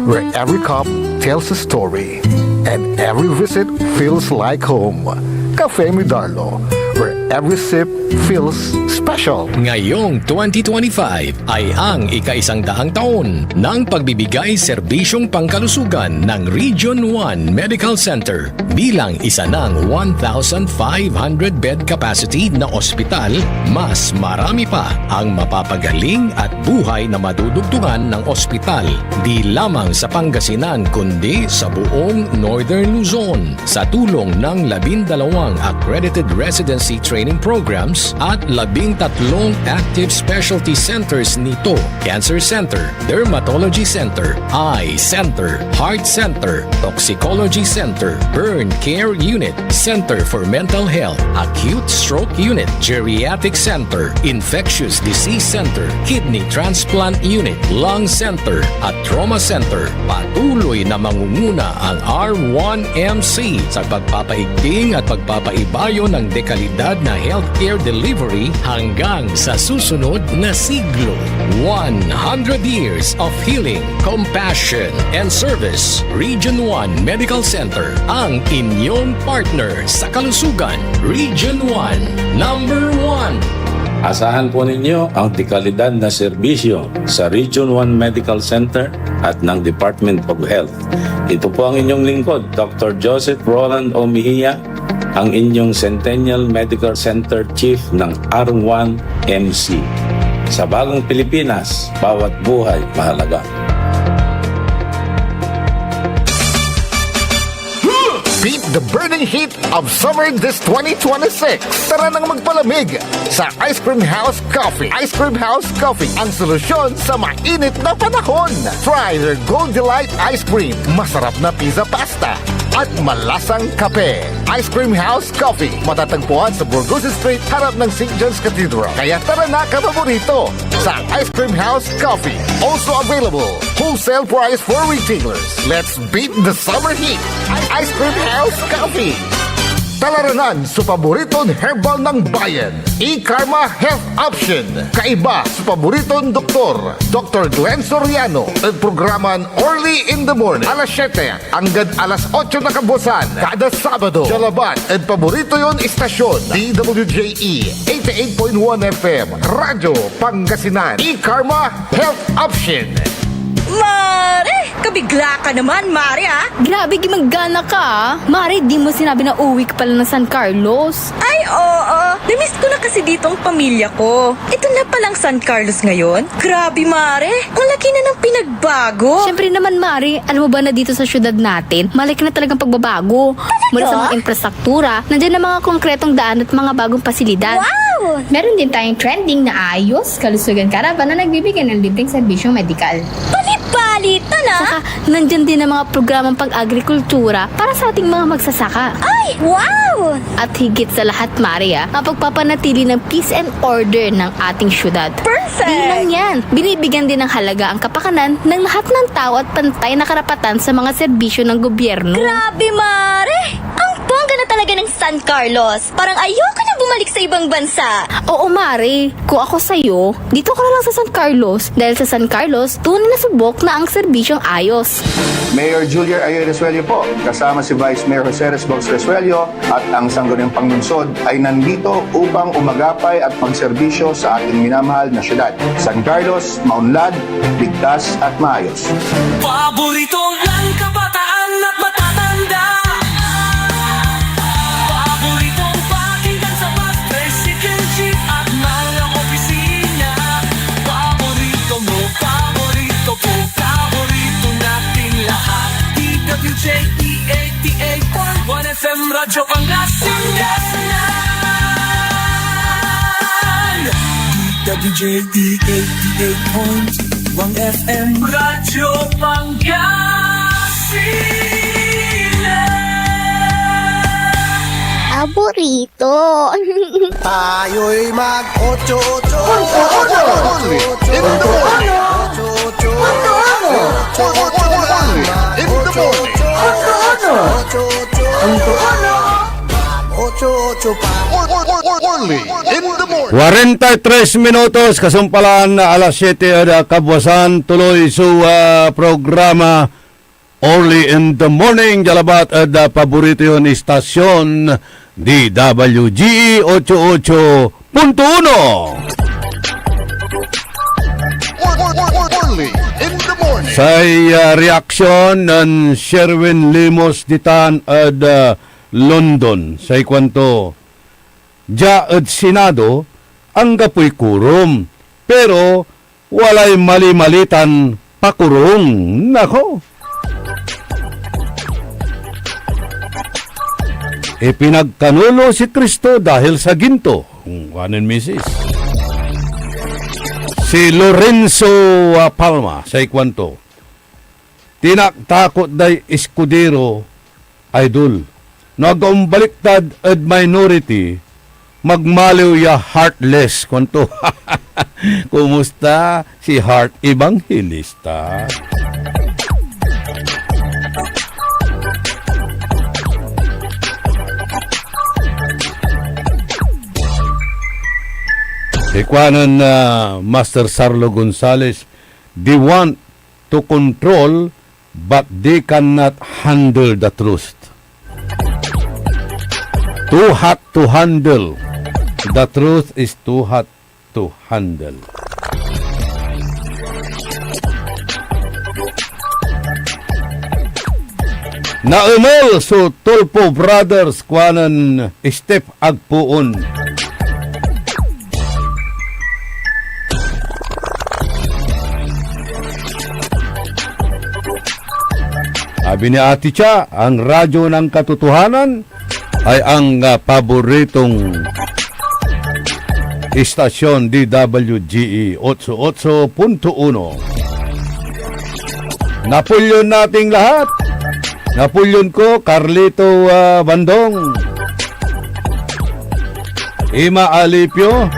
where every cup tells a story and every visit feels like home. Cafe Midarlo, where every sip feels special. Ngayong twenty twenty-five ay ang ikaisang daang taon ng pagbibigay serbisyong pangkalusugan ng Region one Medical Center. Bilang isa ng one thousand five hundred bed capacity na ospital, mas marami pa ang mapapagaling at buhay na madudugtungan ng ospital, di lamang sa Pangasinan kundi sa buong Northern Luzon. Sa tulong ng labindalawang accredited residency training programs at labintatlong active specialty centers nito, Cancer Center, Dermatology Center, Eye Center, Heart Center, Toxicology Center, Burn Care Unit, Center for Mental Health, Acute Stroke Unit, Geriatric Center, Infectious Disease Center, Kidney Transplant Unit, Lung Center, at Trauma Center. Patuloy na mangunguna ang R one M C sa pagpapaigting at pagpapaibayo ng dekalidad na healthcare delivery hanggang sa susunod na siglo. One hundred years of healing, compassion, and service. Region one Medical Center, ang inyong partner sa kalusugan. Region one, number one. Asahan po ninyo ang dekalidad na serbisyo sa Region one Medical Center at ng Department of Health. Ito po ang inyong lingkod, Doctor Joseph Roland O. Mejia, ang inyong Centennial Medical Center Chief ng R one M C. Sa bagong Pilipinas, bawat buhay mahalaga. Beat the burning heat of summer this twenty twenty-six. Tara nang magpalamig sa Ice Cream House Coffee. Ice Cream House Coffee, ang solusyon sa mainit na panahon. Try their Gold Delight Ice Cream, masarap na pizza pasta, at malasang kape. Ice Cream House Coffee, matatagpuan sa Burgos Street, harap ng Saint John's Cathedral. Kaya tara na, kapaborito, sa Ice Cream House Coffee. Also available, wholesale price for retailers. Let's beat the summer heat. Ice Cream House Coffee. Talaranan so paboriton herbal ng bayan, E-Karma Health Option. Kaiba so paboriton doktor, Doktor Glenn Soriano, ed programan Early in the Morning, alas siete anggad alas otso na kabuasan, kada Sabado. Dia labat ed paborito yon istasyon, D W J E eighty-eight point one F M, Radyo Pangasinan. E-Karma Health Option. Mare! Kabigla ka naman, Mare, ah! Grabe, gimagana ka, ah! Mare, di mo sinabi na uwi ka pala ng San Carlos. Ay, oo. Namiss ko na kasi ditong pamilya ko. Ito na palang San Carlos ngayon. Grabe, Mare. Ang laki na ng pinagbago. Siyempre naman, Mare. Alam mo ba na dito sa syudad natin, malaki na talagang pagbabago. Talaga? Mula sa mga infrastruktura, nandiyan na mga konkretong daan at mga bagong pasilidad. Wow! Meron din tayong trending na Ayos Kalusugan Caravan na nagbibigay ng libreng serbisyong medikal. Bali-bali, tala? Saka, nandyan din ang mga programang pag-agrikultura para sa ating mga magsasaka. Ay, wow! At higit sa lahat, Maria, ang pagpapanatili ng peace and order ng ating syudad. Perfect! Di lang yan, binibigyan din ng halaga ang kapakanan ng lahat ng tao at pantay na karapatan sa mga serbisyo ng gobyerno. Grabe, Mare! Ang bongga na talaga ng San Carlos! Parang ayoko na bumalik sa ibang bansa! Oo, Mare. Kung ako sa'yo, dito ka na lang sa San Carlos, dahil sa San Carlos, tunay na subok na ang serbisyong ayos. Mayor Julier Ayoy Resuello po, kasama si Vice Mayor Jose Resbos Resuello at ang sangguniang panlungsod ay nandito upang umagapay at magserbisyo sa ating minamahal na syudad. San Carlos, maunlad, ligtas at maayos. Paborito ng kabataan at matatanda. Paboritong pakinggan sa bus, tricycle, jeep at mga opisina. Paborito mo, paborito ko, paborito nating lahat. D W J E eighty-eight point one F M Radyo Pangasinan. D W J E eighty-eight point one F M Radyo Pangasinan. Paborito. Tayo'y mag-otso-otso. Otso-otso. Otso-otso. Otso-otso. Otso-otso. Otso-otso. Otso-otso. Otso-otso pa. Early in the morning. Kwarenta y tres minutos, kasumpalan na alas siyete ed, ah, kabuasan, tuloy so, ah, programa Early in the Morning, dia labat ed, ah, paborito yon istasyon, D W G E otso otso punto uno. Early in the morning. Say, ah, reaksyon nen Sherwin Limos ditan ed, ah, London. Say kuanto, dia ed Senado, anggapoy quorum, pero walay mali-mali tan pakurung. Nako! Ipinagkanulo si Cristo dahil sa ginto, kuanen misis. Si Lorenzo, ah, Palma, say kuanto, tinaktakot day Escudero, Idol. No ag ka ombaliktad ed minority, magmaliw ya heartless, kuanto. Kumusta si Heart Evangelista? Ikuanen, ah, Master Sarlo Gonzales, they want to control but they cannot handle the truth. Too hot to handle. The truth is too hot to handle. Naemel so Tulfo Brothers, kuanen Steph Agpoon. Abi ni Ate Cha, ang radyo ng katotohanan ay ang, ah, paboritong istasyon, D W G E otso otso punto uno. Napolyon nating lahat. Napolyon ko, Carlito, ah, Bandong, Ima Alipio,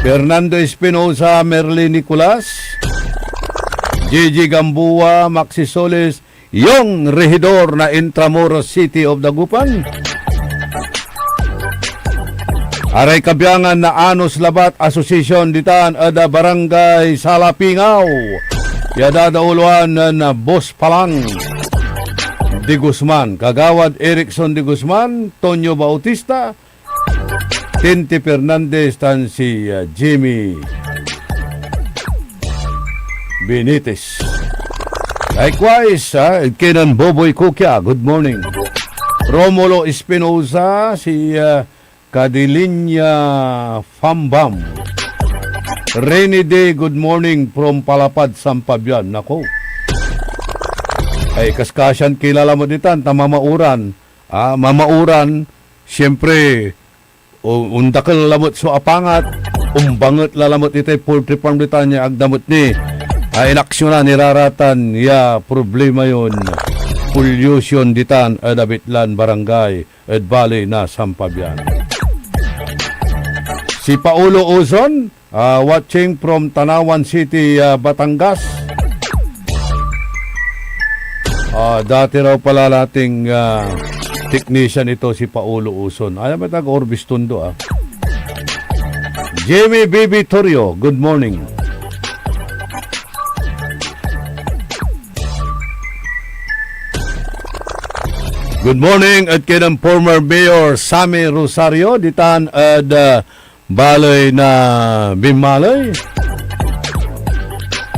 Fernando Espinosa, Merly Nicolas, Gigi Gamboa, Maxi Solis, yung rehidor na Intramuros City of Dagupan, Aray kabiangan na Anos Labat Association ditan ed Barangay Salapingaw, ya dadaoloan nen Boss Palang de Guzman, Kagawad Erickson de Guzman, Tonio Bautista, Tinte Fernandez, tan si, ah, Jimmy Benitez. Likewise, ah, ed kinen Boboy Kukia, good morning. Romulo Espinosa, si, ah, Kadilinya Fambam. Rainy day, good morning from Palapad, San Fabian. Nako. Ay, kaskasian kila lamet ditan, ta mamauran. Ah, mamauran, siyempre, o, ondakel lamet so apangat, ombanget la lamet itay poultry farm ditan ya ag da met ni, ah, inaksyonan, iraratan ya problema yon pollution ditan ed abitlan barangay ed baley na San Fabian. Si Paolo Uzon, ah, watching from Tanauan City, ah, Batangas. Ah, dati raw pala lating, ah, technician ito si Paolo Uzon. Ay, may taga Orbis Tondo, ah. Jimmy B B Torrio, good morning. Good morning ed kinen former Mayor Sammy Rosario, ditan ed, ah, baley na Binmaley.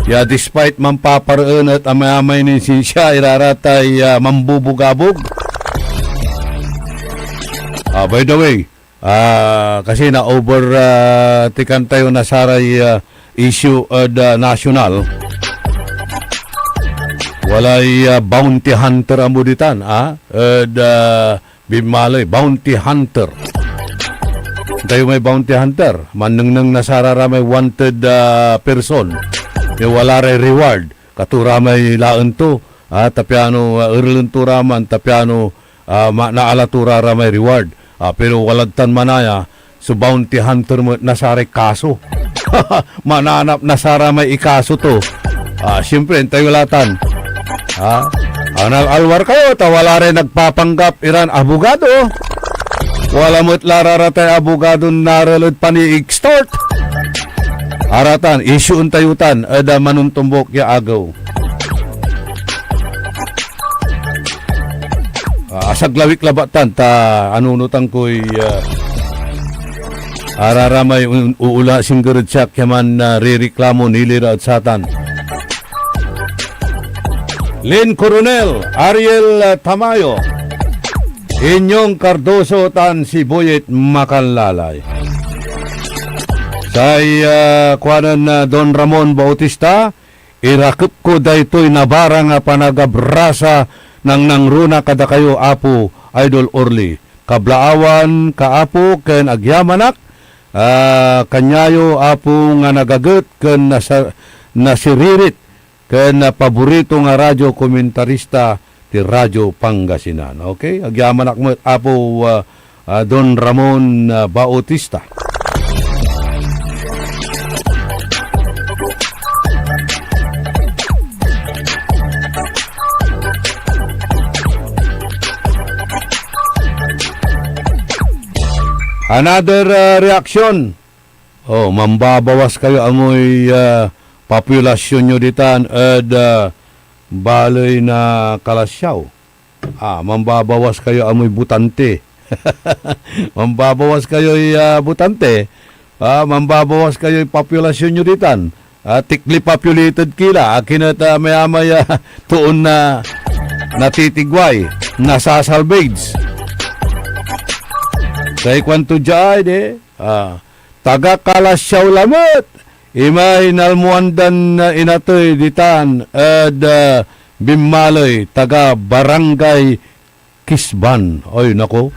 Ya, despite mampapareen et amayamay nin sinsia, iraratay, ah, mambubugabog. Ah, by the way, ah, kasi na-over, ah, tikan tayo na saray, ah, issue ed, ah, national. Walay, ah, bounty hunter amo ditan, ah, ed, ah, Binmaley, bounty hunter. Tayo may bounty hunter. Mannengneng na sararamay wanted, ah, person. Ya wala ray reward. Kato ramay laen to. Ah, ta piano, ah, erelen to raman, ta piano, ah, ma-, naala to raramay reward. Ah, pero walad tan manaya, so bounty hunter met na saray kaso. Mananap na saramay ikaso to. Ah, siyempre, antayo la tan. Ah, anal-alwar kayo, ta wala ray nagpapanggap iran abogado. Wala met la raratay abogadon narel ed pani-extort. Aratan, issue-en tayo tan ed, ah, manontombok ya agew. Ah, asaglawik labat tan ta anunotan koy, ah, araramay un-, uula singger ed siak ya man, ah, rireklamo nilira ed satan. Lynn Coronel, Ariel, ah, Tamayo, Inyong Cardoso, tan si Boyet Makanlalay. Say, ah, kuanen, ah, Don Ramon Bautista, Irakep ko daytoy nabarang a panagabrasa, nangnangruna kadakayo, Apo, Idol Orly. Kablaawan ka, Apo, ken agyamanak, ah, kanyayo, Apo, nga nagaget ken nasa-, nasiririt ken, ah, paborito nga radyo komentarista ti Radyo Pangasinan. Okay? Agyamanak met, Apo, ah, ah, Don Ramon, ah, Bautista. Another, ah, reaction. Oh, mambabawas kayo amoy, ah, populasyon yo ditan ed, ah, baley na Calasiao. Ah, mambabawas kayo amoy botante. Mambabawas kayoy, ah, botante. Ah, mambabawas kayoy populasyon yo ditan. Ah, thickly populated kila. Akin et, ah, mayamay, ah, toon na natitigway, nasasalvage. Say kuanto diay, de, ah, taga Calasiao lamet. Imay nalmoan dan, ah, inatey ditan ed, ah, Binmaley, taga Barangay Kisban. Ay, nako.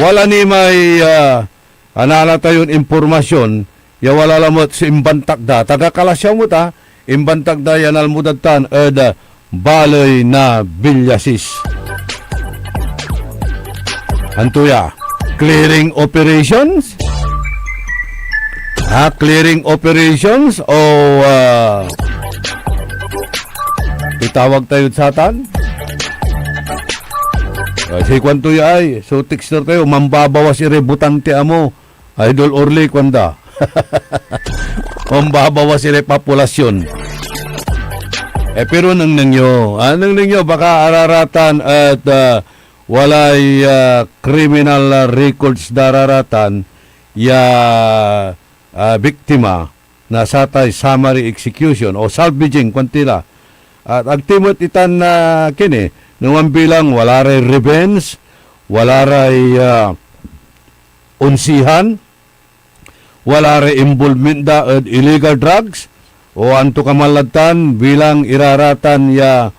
Wala ni may, ah, anala tayon impormasyon ya wala lamet so imbantak da. Taga Calasiao met, ah, imbantak da ya nalmo dad tan ed, ah, baley na Villasis. Anto ya? Clearing operations? Ha? Clearing operations o, ah, itawag tayod satan? Ay, say kuanto ya ay, so texter tayo, mambabawas iray botante amo. Idol Orly, kuanda. Mambabawas iray populasyon. Eh, pero nengneng yo. Ah, nengneng yo, baka araratan et, ah, walay, ah, criminal, ah, records da araratan ya, ah, biktima na satay summary execution o salvaging, kuan ti la. At agti met itan na kini, no mambilang wala ray revenge, wala ray, ah, onsihan, wala ray involvement da ed illegal drugs, o antokaman lad tan bilang iraratan ya,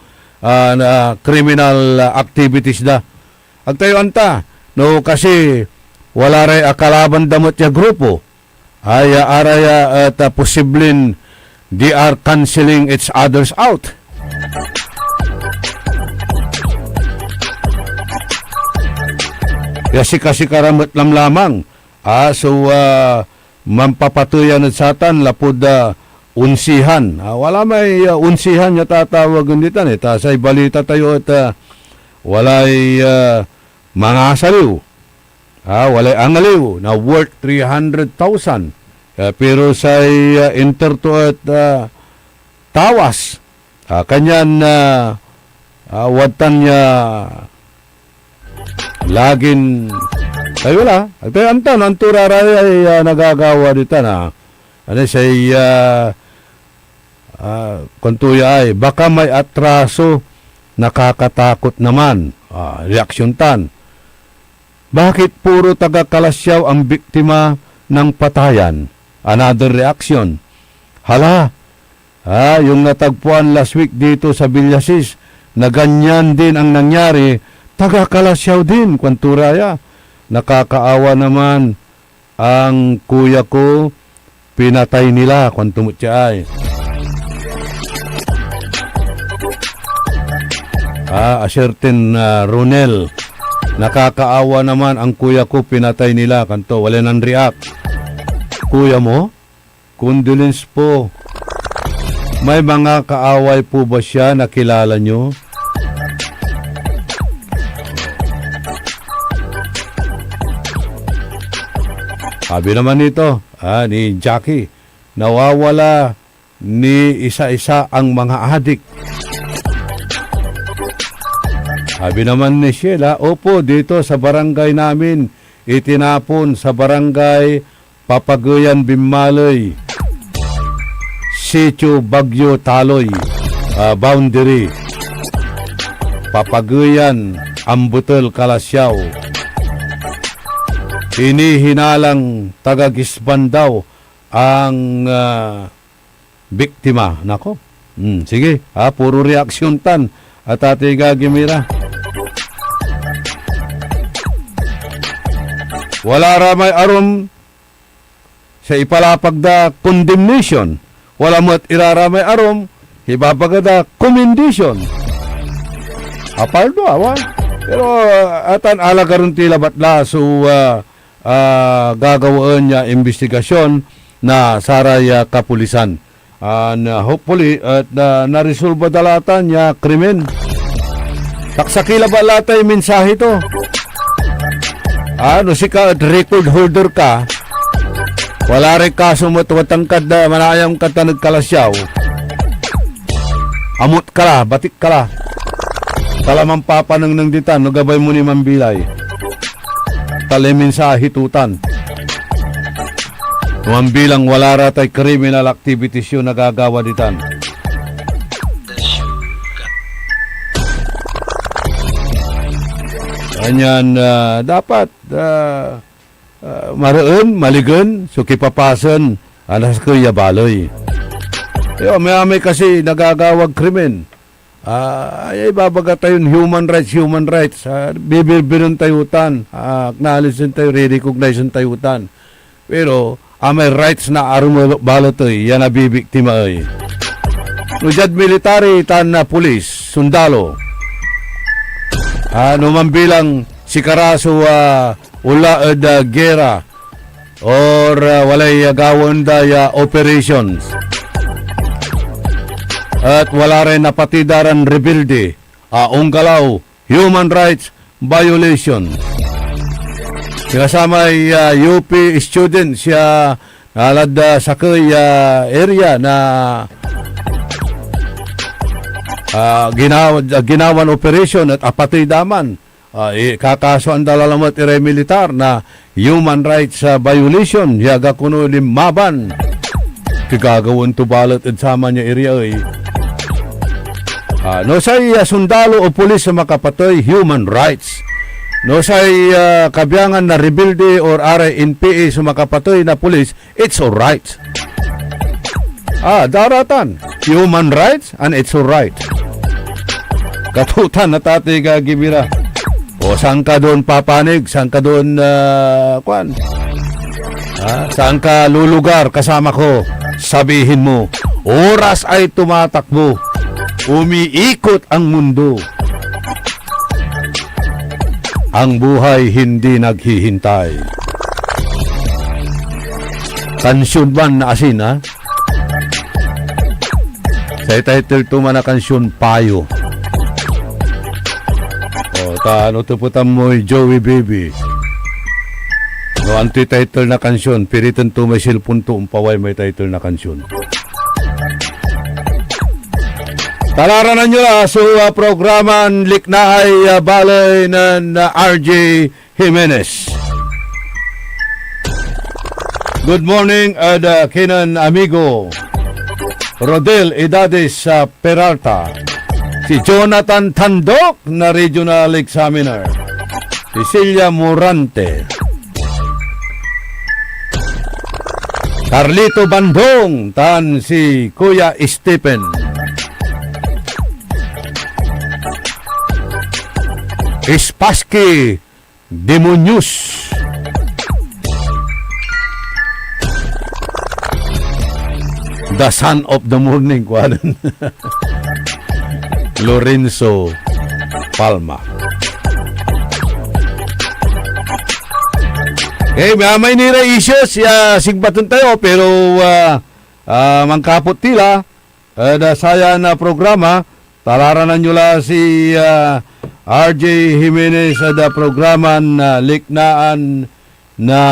ah, na criminal activities da. Ag tayo anta, no kasi wala ray akalaban da met ya grupo. Ay, ah, araya et, ah, posibleng they are canceling each other's out. Ya sika-sika ra met lamlamang. Ah, so, ah, manpapateyan ed satan lapud, ah, onsihan. Ah, wala may, ah, onsihan ya tatawagen ditan, eh. Ta say balita tayo et, ah, walay, ah, mangasaliw. Ah, walay angaliw na worth three hundred thousand. Ah, pero say, ah, inter to et, ah, tawas. Ah, kanyan, ah, ah, wadtan ya lagin, ay, wala. Ag tayo amta no anto ra ray, ah, nagagawa ditan, ah. Ano say, ah, ah, kuanto ya ay, baka may atraso, nakakatakot naman. Ah, reaksyon tan. Bakit puro taga Calasiao ang biktima ng patayan? Another reaction. Hala, ah, yung natagpuan last week dito sa Villasis, na ganyan din ang nangyari, taga Calasiao din, kuanto ra ya. Nakakaawa naman ang kuya ko, pinatay nila, kuanto met ya ay. Ah, a certain, ah, Ronel, nakakaawa naman ang kuya ko, pinatay nila, kuanto, wala nan react. Kuya mo? Condolence po. May mga kaaway po ba siya na kilala nyo? Sabi naman nito, ah, ni Jackie, nawawala ni isa-isa ang mga adik. Sabi naman ni Sheila, opo, dito sa barangay namin, itinapon sa barangay Papaguyan Binmaley, Sitio Bagyo Taloy, ah, boundary. Papaguyan, Ambutel, Calasiao. Inihinalang taga Gisban daw ang, ah, biktima. Nako. Hmm, sige. Ah, puro reaksyon tan. At ate gagimira. Wala ra may arum sa ipalapag da condemnation. Wala met iraramay arum, ibabaga da commendation. Apaldo, awa. Pero, ah, atan alagaren ti labat la so, ah, ah, gagawaen ya imbestigasyon na saray, ah, kapulisan. And, ah, hopefully, et, ah, naresolba da la tan ya krimen. Saksakey labat la tay mensahe to. Ah, no sika et record holder ka, wala ray kaso met, wadtan kad, ah, manayam ka tan ed Calasiao. Amut ka la, batik ka la. Ta la manpapanengneng ditan no gabay mo ni mambilay. Ta lay mensahe to tan. Mambilang wala ra tay criminal activities yo nagagawa ditan. Kanyan, ah, dapat, ah, ah, mareen, maligen so kipapasen a nasakey ya baley. Yo, may amay kasi nagagawag krimen. Ah, ay, ibabaga tayon human rights, human rights. Ah, bibirbiren tayo tan. Ah, acknowledge tayo, re-recognize tayo tan. Pero, amay rights na arum balet ey, ya nabibiktima ey. No diad military tan, ah, pulis, sundalo. Ah, no mambilang sikara so, ah, onla ed, ah, gera, or, ah, walay, ah, gawaen da ya operations. Et wala ray napatey da ran rebelde, ah, onggalaw, human rights, violation. Singa samay, ah, U P students ya, ah, lad, ah, sakey ya area na, ah, ginawa, ginawan operation et apatey da man. Ah, i-, kakasuan da la lamet iray militar na human rights, ah, violation ya ag kono linmaban. Pigagawaen to balet ed saman ya area ey. Ah, no say, ah, sundalo o pulis so makapatey, human rights. No say, ah, kabiangan na rebelde or aray N P A so makapatey na pulis, it's all right. Ah, daratan. Human rights and it's all right. Katutan na tatay ka, Gibira. O, saan ka doon papanig? Saan ka doon, ah, kwan? Ha? Saan ka lulugar kasama ko? Sabihin mo, oras ay tumatakbo. Umiikot ang mundo. Ang buhay hindi naghihintay. Kansyun man na asin, ha? Say title to man a kansyun, Payo. O, ta ano, tepetan moy Joey Baby. No, antoy title na kansyun, piriten to may cellphone to, ompaway may title na kansyun. Talaranan yo la so, ah, programan Liknaay, ah, Baley nen, ah, R J Jimenez. Good morning, ed, ah, kinen amigo Rodel Idades, ah, Peralta, si Jonathan Tandok na regional examiner, si Celia Morante, Carlito Bandong, tan si Kuya Stephen. Spassky Demonios. The son of the morning, kuanen. Lorenzo Palma. Okay, may, may nira issues ya sigbaten tayo, pero, ah, ah, mangkapot tila. Ed, ah, sayan, ah, programa, talaranan yo la si, ah, R J Jimenez ed, ah, programan, ah, Liknaan na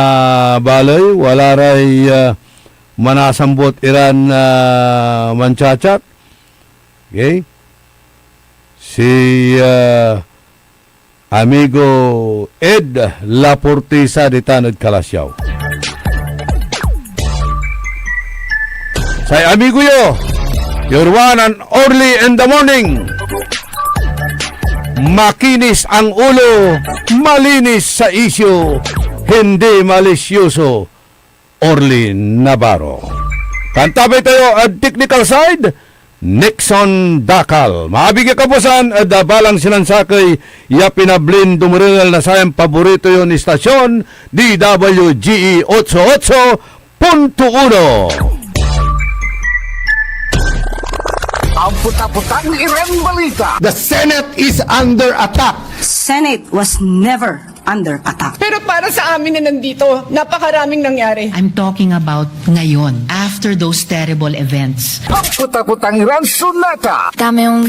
Baley. Wala ray, ah, manasambot iran, ah, manchat-chat. Okay? Si, ah, Amigo Ed Laportisa ditan ed Calasiao. Say amigo yo, your one and only in the morning. Makinis ang ulo, malinis sa isyu, hindi malisyoso. Orly Navarro. Kantabay tayo ed technical side, Nixon Dacal. Maabig ya kabuasan ed abalang sinansakey ya pinablin dumerengel na sayan paborito yon istasyon, D W G E otso otso punto uno. Ang puta-putang Iran Balita. The Senate is under attack. Senate was never under attack. Pero para sa amin na nandito, napakaraming nangyari. I'm talking about ngayon, after those terrible events. Ang puta-putang Iran Sonata. Dame yung